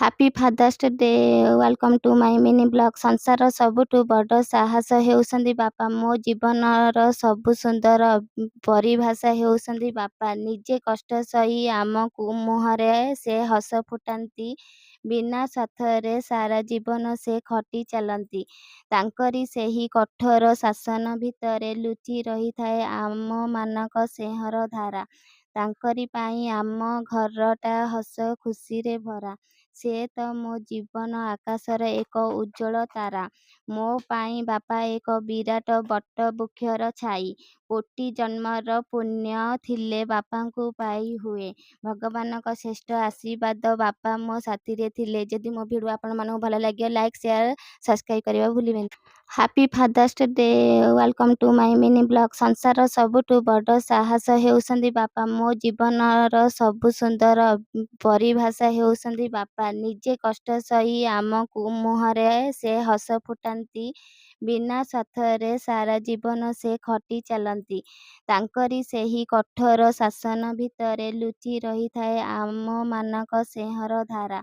Happy Father's Day, welcome to my mini vlog। ସଂସାରର ସବୁଠୁ ବଡ଼ ସାହସ ହେଉଛନ୍ତି ବାପା। ମୋ ଜୀବନର ସବୁ ସୁନ୍ଦର ପରିଭାଷା ହେଉଛନ୍ତି ବାପା। ନିଜେ କଷ୍ଟ ସହି ଆମକୁ ମୁହଁରେ ସେ ହସ ଫୁଟାନ୍ତି। ବିନା ସ୍ୱାର୍ଥରେ ସାରା ଜୀବନ ସେ ଖଟି ଚାଲନ୍ତି। ତାଙ୍କରି ସେହି କଠୋର ଶାସନ ଭିତରେ ଲୁଚି ରହିଥାଏ ଆମମାନଙ୍କ ସ୍ନେହର ଧାରା। ତାଙ୍କରି ପାଇଁ ଆମ ଘରଟା ହସ ଖୁସିରେ ଭରା। ସେ ତ ମୋ ଜୀବନ ଆକାଶର ଏକ ଉଜ୍ଜ୍ୱଳ ତାରା। ମୋ ପାଇଁ ବାପା ଏକ ବିରାଟ ବଟବୃକ୍ଷର ଛାଇ। କୋଟି ଜନ୍ମର ପୁଣ୍ୟ ଥିଲେ ବାପାଙ୍କୁ ପାଇ ହୁଏ। ଭଗବାନଙ୍କ ଶ୍ରେଷ୍ଠ ଆଶୀର୍ବାଦ ବାପା ମୋ ସାଥିରେ ଥିଲେ। ଯଦି ମୋ ଭିଡ଼ିଓ ଆପଣମାନଙ୍କୁ ଭଲ ଲାଗିବ, ଲାଇକ୍, ସେୟାର, ସବସ୍କ୍ରାଇବ୍ କରିବାକୁ ଭୁଲିବେନି। Happy Father's Day, welcome to my mini vlog। ସଂସାରର ସବୁଠୁ ବଡ଼ ସାହସ ହେଉଛନ୍ତି ବାପା। ମୋ ଜୀବନର ସବୁ ସୁନ୍ଦର ପରିଭାଷା ହେଉଛନ୍ତି ବାପା। ନିଜେ କଷ୍ଟ ସହି ଆମକୁ ମୁହଁରେ ସେ ହସ ଫୁଟାନ୍ତି। ବିନା ସ୍ୱାର୍ଥରେ ସାରା ଜୀବନ ସେ ଖଟି ଚାଲନ୍ତି। ତାଙ୍କରି ସେହି କଠୋର ଶାସନ ଭିତରେ ଲୁଚି ରହିଥାଏ ଆମମାନଙ୍କ ସ୍ନେହର ଧାରା।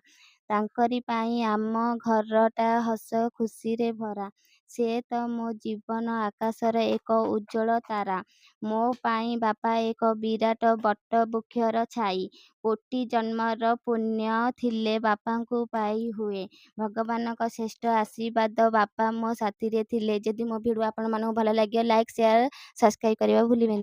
ତାଙ୍କରି ପାଇଁ ଆମ ଘରଟା ହସ ଖୁସିରେ ଭରା। ସେ ତ ମୋ ଜୀବନ ଆକାଶର ଏକ ଉଜ୍ଜ୍ୱଳ ତାରା। ମୋ ପାଇଁ ବାପା ଏକ ବିରାଟ ବଟବୃକ୍ଷର ଛାଇ। କୋଟି ଜନ୍ମର ପୁଣ୍ୟ ଥିଲେ ବାପାଙ୍କୁ ପାଇ ହୁଏ। ଭଗବାନଙ୍କ ଶ୍ରେଷ୍ଠ ଆଶୀର୍ବାଦ ବାପା ମୋ ସାଥିରେ ଥିଲେ। ଯଦି ମୋ ଭିଡ଼ିଓ ଆପଣମାନଙ୍କୁ ଭଲ ଲାଗିବ, ଲାଇକ୍, ସେୟାର, ସବସ୍କ୍ରାଇବ୍ କରିବାକୁ ଭୁଲିବେନି।